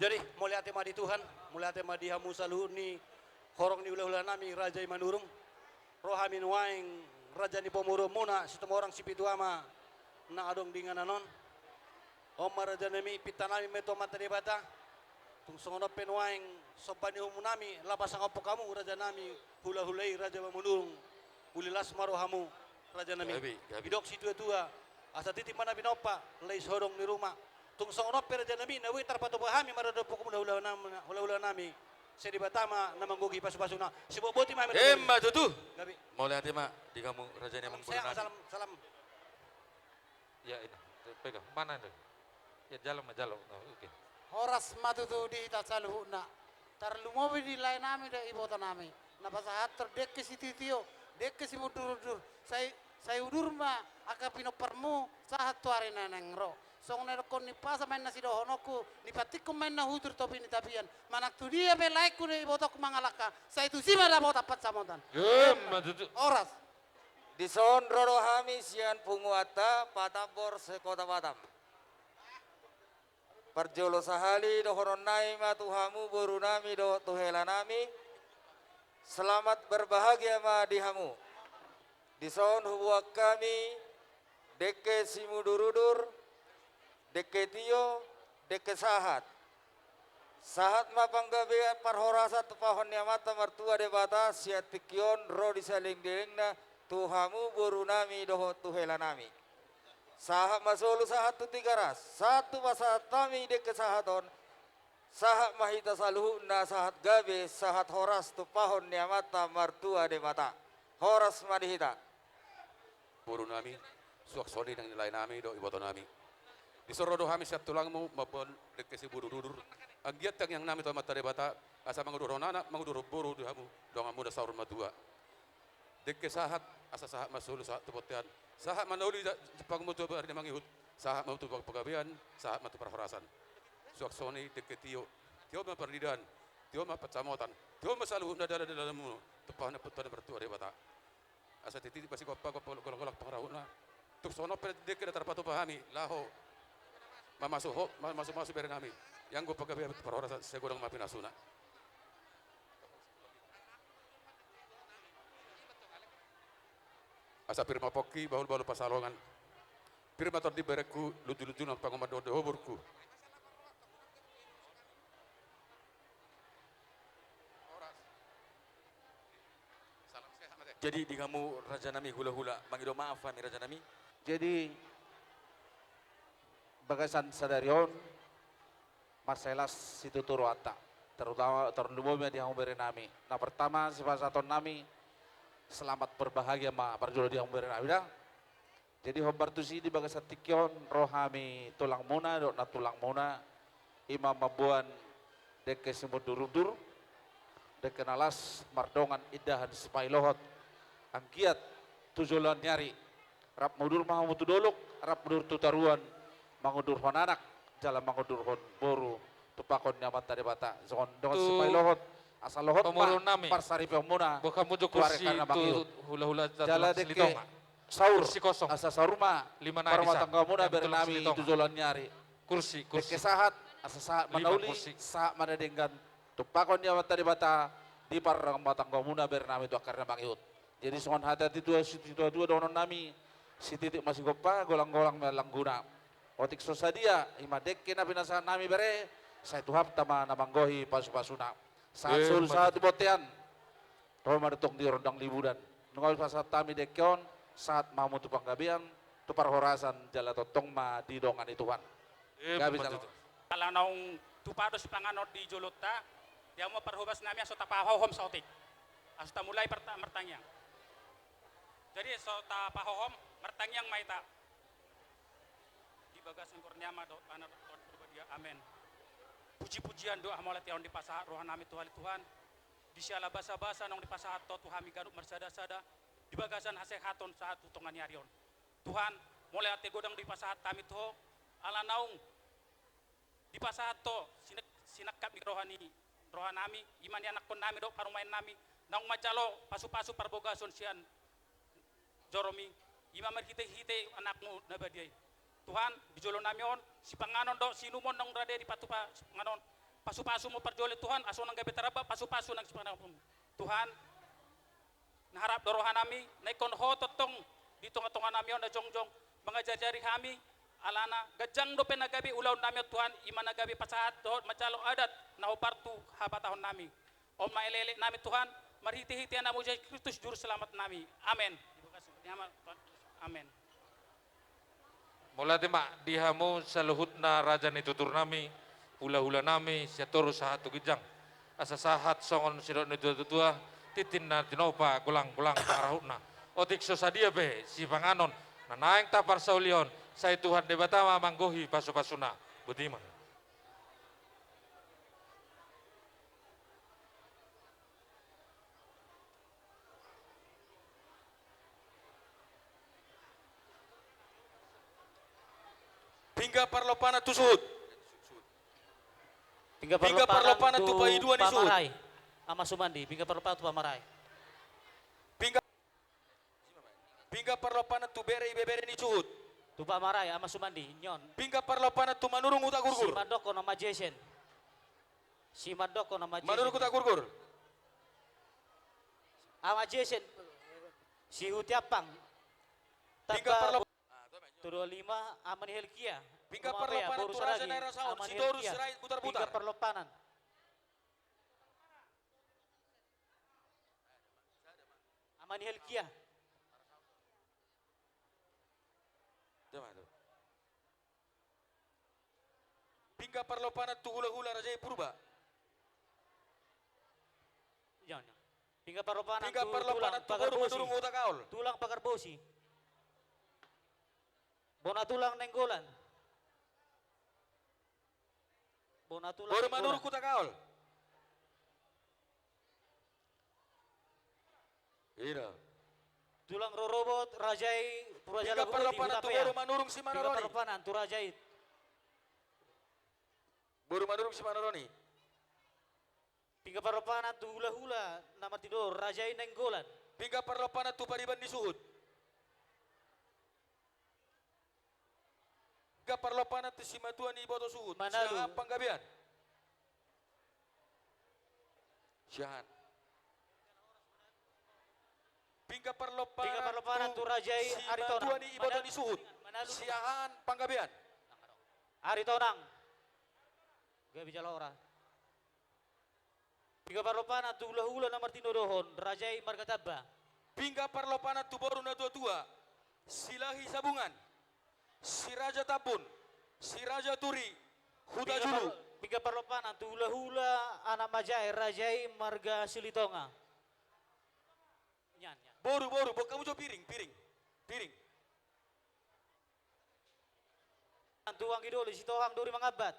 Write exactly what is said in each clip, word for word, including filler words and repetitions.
Jadi, mauliate ma di Tuhan, mauliate ma di hamu saluhut ni horong ni hula-hula nami, Raja i Manurung. Ro hami nuaeng, Raja ni pamoruonmuna, Situmorang Sipitu Ama, na adong di inganan on. On ma raja nami, pinta nami ma tu Amanta Debata. Tung songon on pe nuaeng, somba ni hamu nami, laho pasangaphon hamu, raja nami, hula-hula i, Raja Manurung. Uli las ma rohamu, raja nami. Gabe, gabe. Didok situa-tua, asa titi ma na pinompa, laos horong ni ruma. Tung songon on pe raja nami, na boi tarpatupa hami maradophon hamu hula-hula nami, hula-hula nami. Sai Debata ma na manggohi pasu-pasuna. Sibotboti ma hami. Emma tutu. Gabe. Mauliate ma di hamu raja ni amang boru nami. Salam, salam. Ya, ini. Pegang. Mana ini? Ya, jalo ma, jalo. Oh, oke. Horas ma tutu di hita saluhutna. Tarlumobi di lae nami dohot iboto nami. Na pasahathon dengke sitio-tio, dengke simundur-undur. Sai, sai udur ma angka pinomparmu, sahat tu ari na naeng ro. Songon na nidokkon ni umpasa ma inna sidohononku, nipantikkon ma inna hujur topi ni tapian. Manang tu dia pe laengku dohot ibotongku mangalangka, sai tusi ma dapotan pansamotan. Emma tutu. Horas. Dison ro do hami sian punguanta Patambor se-Kota Batam. Parjolo sahali dohonon nami ma tu hamu boru nami dohot tu hela nami. Selamat berbahagia ma di hamu. Dison huboan hami dengke simudur-udur, dengke tio, dengke sahat. Sahat ma panggabean parhorasan tumpahon ni Amanta Martua Debata sian tingki on ro di salelenglelengna tu hamu boru nami dohot tu hela nami. Sahat ma solu sahat tu Tigaras, sahat tu pasahat hami dengke sahat on, sahat ma hita saluhutna sahat gabe, sahat horas tumpahon ni Amanta Martua Debata. Horas ma di hita. Boru nami, suang songon i nang ni lae nami dohot iboto nami. Dison ro do hami sian tulangmu, mamboan dengke simudur-udur. Anggiat tangiang nami tu Amanta Debata, asa mangudurhon anak, mangudurhon boru di hamu, donganmuna saur matua. Dengke sahat, asa sahat ma solu sahat tu bontean. Sahat ma na uli ja-, jumpangmu tu ari na mangihut. Sahat ma tu panggabean, sahat ma tu parhorasan. Suang songon i dengke tio. Tio ma parnidaan, tio ma pansamotan, tio ma saluhutna dalan-dalanmu. Tumpahon ni Amanta Martua Debata. Asa titi masigompa-gompa, golang-golang pangarahutna. Tung songon on pe dengke na tarpatupa hami laho mamasu ho-, ma-, masu-masu bere nami. Ianggo panggabean parhorasan, sai godang ma pinasuna. Asa pir ma pongki, bahul-bahul pansalongan. Pir ma tondi berengku, lunju-lunju nang pangomoan dohot di hoburku. Jadi di hamu raja nami hula-hula, mangido maaf hami raja nami. Jadi bagasan sadari on, mansai las situtu rohanta. Terutama, tarlumobi ma di hamu bere nami. Na pertama, sipasahaton nami, selamat berbahagia ma parjolo di hamu bere nami da. Jadi hombar tusi di bagasan tingki on, ro hami tulangmuna, dohot nantulangmuna, i ma mamboan dengke simundur-undur, dengke na las mardongan indahan sipailohot. Anggiat tu joloan ni ari, rap mudur ma hamu tu dolok, rap mudur tu toruan, mangudurhon anak, jala mangudurhon boru, tumpahon ni Amanta Debata. Songon dongan sipailohot, asa lohot ma pamoruon nami, parsaripeonmuna, boan hamu jo tu ari kursi na mangihut. Hula-hula jala dengke saur, asa saur ma parrumatanggaonmuna bere nami tu joloan ni ari. Kursi, kursi. Dengke sahat, asa sahat ma na uli, sahat ma na denggan. Tumpahon ni Amanta Debata di parrumatanggaonmuna bere nami tu angka ari na mangihut. Jadi songon hata ni situa-tua dohonon nami, sititik masigompa, golang-golang ma langguna. Otik so sadia, i ma dengke na pinasahat nami bere, sai Tuhanta ma na manggohi pasu-pasuna. Sahat solu sahat tu bontean. Ro ma tong di rondang liburan. Nunga hupasahat hami dengke on, sahat ma hamu tu panggabean, tu parhorasan, jala tongtong ma didongani Tuhan. Gabe jalo. Ala naung tupa do sipanganon di jolonta, di hamu parhobas nami asa tapahohom saotik. Asa tamulai martangiang. Jadi so tapahohom, martangiang ma hita. Di bagasan goar ni Ama dohot Anak dohot Tondi Parbadia. Amen. Puji-pujian dohot hamauliateon dipasahat roha nami tu Ho ale Tuhan. Di siala basa-basa naung dipasahat Ho tu hami ganup marsada-sada di bagasan hasehaton sahat tu tonga ni ari on. Tuhan, mauliate godang dipasahat hami tu Ho, ala naung dipasahat Ho sinek-, sinangkap ni roha ni, roha nami, i ma ni anakkon nami dohot parumaen nami, naung manjalo pasu-pasu parbogason sian joroMi, i ma marhite-hite Anakmu na badia i. Tuhan, di jolo nami on, sipanganon dohot siinumon naung rade dipatupa sipanganon, Pasu-pasu ma parjolo Tuhan, asa unang gabe taramba, pasu-pasu nang sipanganon. Tuhan, na harap do rohanami, na ingkon Ho tongtong di tonga-tonganami on na jongjong, mangajari-ajari hami, alana ganjang dope na gabe ulaonnami on Tuhan, i ma na gabe pasahat dohot manjalo adat na hombar tu habatahonnami. On ma elek-eleknami Tuhan, marhite-hite Anakmu Jesus Kristus Juruselamatnami. Amen. Amen. Mauliate ma di hamu saluhutna raja ni tuturnami, hula-hulanami, sian toru sahat tu ginjang. Asa sahat songon nidok ni natua-tua, tintin na tinopa, golang-golang pangarahutna. Otik so sadia pe sipanganon na naeng taparsaulihon, sai Tuhan Debata ma manggohi pasu-pasuna. Botima. Pinggan parlompanan tu suhut. Pinggan parlompanan tu paidua ni suhut. Pamarai. Ama Sumandi, pinggan parlompanan tu pamarai. Pinggan, pinggan parlompanan tu bere ibebere ni suhut. Tu pamarai, Ama Sumandi, nion. Pinggan parlompanan tu Manurung Hutagurgur. Simandokkon Ama Jason. Simandokkon Ama Jason. Manurung Hutagurgur. Ama Jason. Si Hutiampang. Pinggan parlompanan. Tamba tu dua lima, Ama ni Helkia. Pinggan parlompanan tu Raja Naira Saon, Sitorus Sirait Butarbutar. Pinggan parlompanan. Ama ni Helkia. Pinggan parlompanan tu hula-hula Raja i Purba. Pinggan parlompanan tu tulang Pagarbosi. Tulang Pagarbosi. Bona tulang Nainggolan. Bona tulang Nainggolan. Boru Manurung Hutagaol. Ira. Tulang rorobot Raja i Purba Jala Buhut di Hutapea. Pinggan parlompanan tu boru Manurung Simanaroni. Pinggan parlompanan tu Raja i. Boru Manurung Simanaroni. Pinggan parlompanan tu hula-hula na martinodohon Raja i Nainggolan. Pinggan parlompanan tu pariban ni suhut. Pinggan parlompanan tu simatua ni iboto suhut. Manalu. Siahaan panggabean. Siahaan. Pinggan parlompanan tu Raja i Aritonang. Simatua ni iboto ni suhut. Manalu. Siahaan panggabean. Aritonang. Gabe jala horas. Pinggan parlompanan tu hula-hula na martinodohon Raja i marga Tamba. Pinggan parlompanan tu boru natua-tua, Silahi Sabungan, Si Raja Tambun, Si Raja Turi, Hutajulu. Pinggan par-, pinggan parlompanan tu hula-hula anak Majae Raja i marga Silitonga. Nian, nian. Boru, boru, buat hamu jo piring, piring, piring. Tulang i doli, Sitohang Duri Mangambat.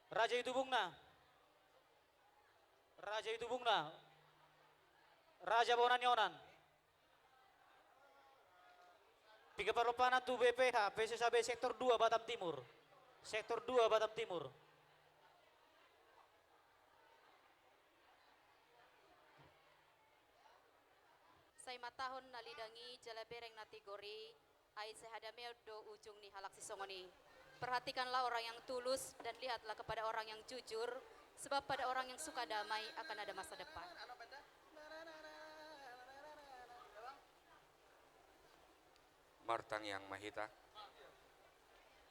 Raja Itubungna. Raja Itubungna. Raja Bona Nionan. Pinggan parlompanan tu B P H, P S S A B Sektor dua Batam Timur. Sektor dua Batam Timur. Sai ma tahon na lidang i jala bereng na tigor i, ai sai hadameon do ujung ni halak sisongon i. Perhatikanlah orang yang tulus dan lihatlah kepada orang yang jujur, sebab pada orang yang suka damai akan ada masa depan. Martangiang ma hita.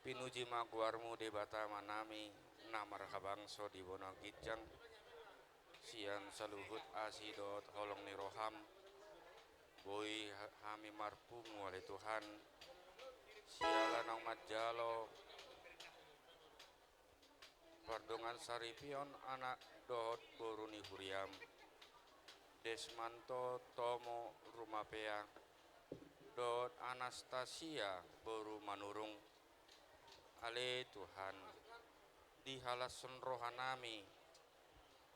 Pinuji ma goarmu Debata Amanami, na marhabangso di banua ginjang, sian saluhut asi dohot holong ni roham, boi ha-, hami marpungu ale Tuhan, siala naung manjalo pardongan saripeon anak dohot boru ni huriam, Desmanto Tomo Rumapea, dohot Anastasia boru Manurung. Ale Tuhan, dihalashon rohanami,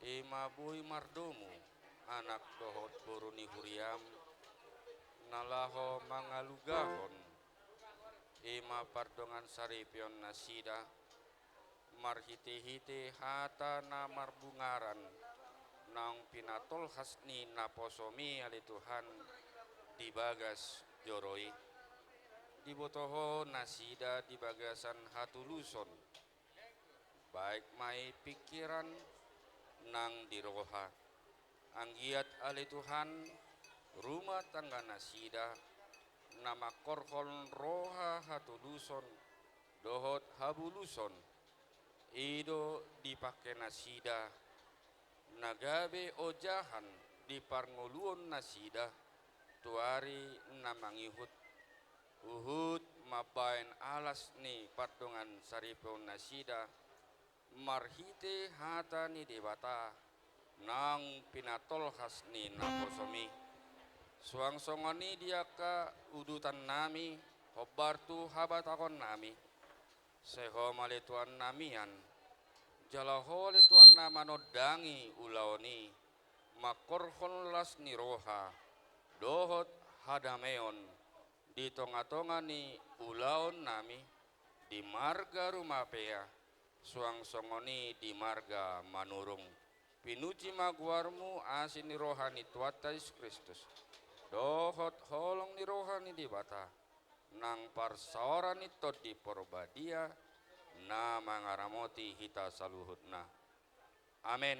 i ma boi mardomu anak dohot boru ni huriam, na laho mangalugahon, i ma pardongan saripeon nasida, marhite-hite hata na marbungaran, naung pinatolhas ni naposomi ale Tuhan, di bagas joro i. Diboto Ho nasida di bagasan hatuluson, Baik ma i pingkiran nang di roha. Anggiat ale Tuhan, rumah tangga nasida, na mangkorhon roha hatuluson dohot habuluson, i do dipangke nasida, na gabe ojahan di parngoluon nasida, tu ari na mangihut, huhut mambahen alas ni pardongan saripeon nasida, marhite hata ni Debata, naung pinatolhas ni naposom i. Suang songon i di angka udutan nami, hombar tu habatahon nami. Sai Ho ma ale Tuhan nami an, jala Ho ale Tuhan na manondangi ulaon i, mangkorhon las ni roha, dohot hadameon, di tonga-tonga ni ulaon nami, di marga Rumapea, suang songon i di marga Manurung. Pinuji ma goarmu asi ni roha ni Tuhanta Jesus Kristus, dohot holong ni roha ni Debata, nang parsaoran ni Tondi Porbadia, na mangaramoti hita saluhutna. Amen.